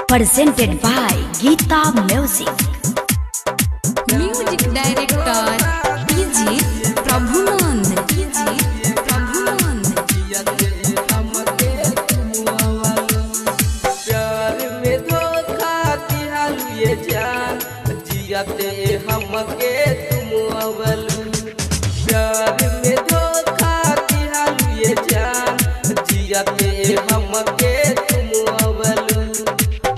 Presented by Geeta Music. Music director DJ Prabhunand, DJ Prabhunand. प्यार में धोखा दिहलु ये जान, जियते हमके तुम अवलू। प्यार में धोखा दिहलु ये जान, जियते हमके तुम अवलू।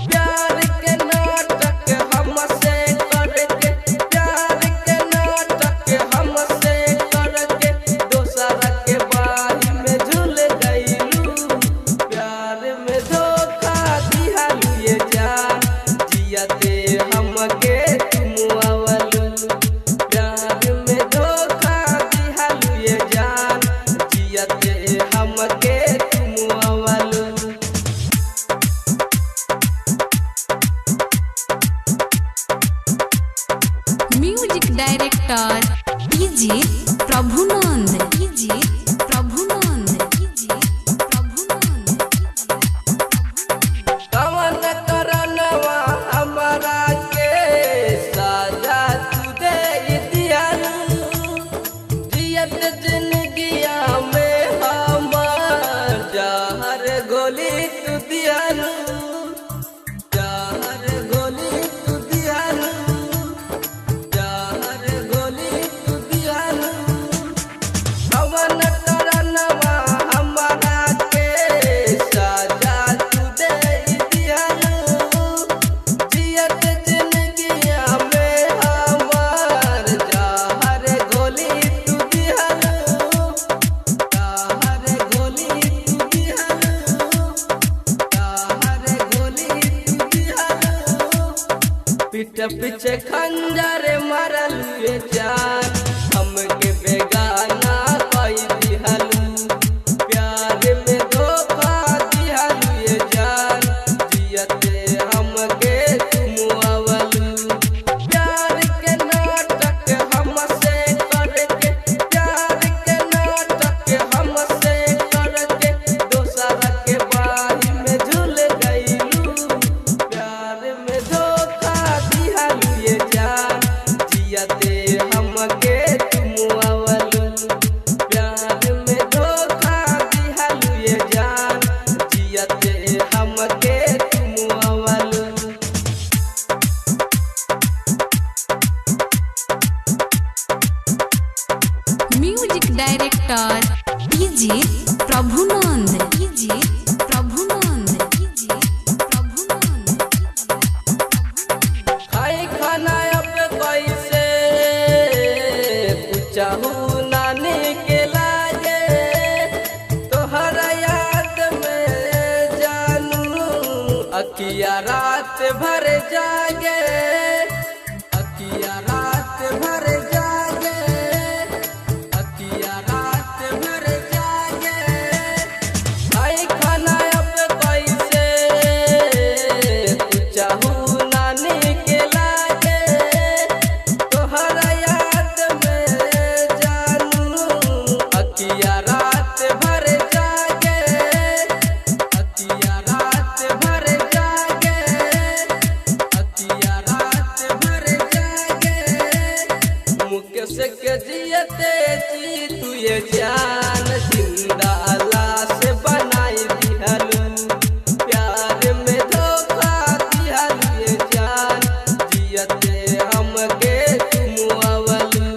प्यार के नाटक हमसे करके, प्यार के नाटक हमसे करके, दोसर के बाही में झूल गईलू। प्यार में धोखा दिहलु ये जान, जियते हमके तुम अवलू। प्यार में धोखा दिहलु ये जान, जियते हमके तुम अवलू। Music director DJ Prabhunand, DJ Prabhunand, DJ Prabhunand. कवन करनवा हमरा के साजा तू दे दियालू, जियत जिंदगिया में हमार जहर गोली तू दियालू, जहर गोली तू दियालू, जहर गोली तू दियालू। कवन करनवा हमरा के साजा तू दे दियालू, जियत जिंदगिया में हमार जहर गोली तू दियालू, जहर गोली तू दियालू, जहर गोली तू दियालू। पीठ पीछे खंजर मारल ये जान, हमके बेगाना कई दिहलू। प्यार में धोखा दिहलू ये जान, जियते हमके तुम अवलू। प्यार के नाटक हमसे करके, प्यार के नाटक हमसे करके, दोसर के बाही में झूल गईलू। प्यार में धोखा दिहलु ये जान, जियते हमके तुम अवलू। प्यार में धोखा दिहलु ये जान, जियते हमके तुम अवलू। Music director DJ Prabhunand, DJ Prabhunand, DJ Prabhunand. खाए खाना अब कैसे पूछहू नानी के लागे, तोहरा याद में जानू अखिया रात भर जागे, अखिया रात भर जागे, अखिया रात भर जागे। खाए खाना अब कैसे पूछहू नानी के लागे, तोहरा याद में जानू अखिया रात भर जागे, अखिया रात भर जागे, अखिया रात भर जागे। मुकेश के जियते जी तू ये जान, जिंदा लाश बनाई दिहलू। प्यार में धोखा दिहलू ये जान, जियते हमके तुम अवलू।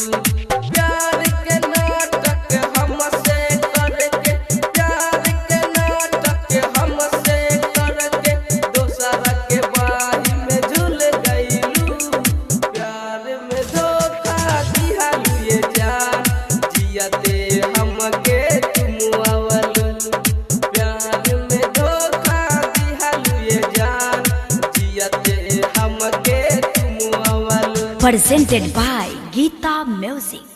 प्यार के नाटक हमसे करके, प्यार के नाटक हमसे करके, दोसर के बाही में झूल गईलू। प्यार में धोखा दिहलु ये जान, जियते हमके तुम अवलू। प्यार में धोखा दिहलु ये जान, जियते हमके तुम अवलू। Presented by Geeta Music.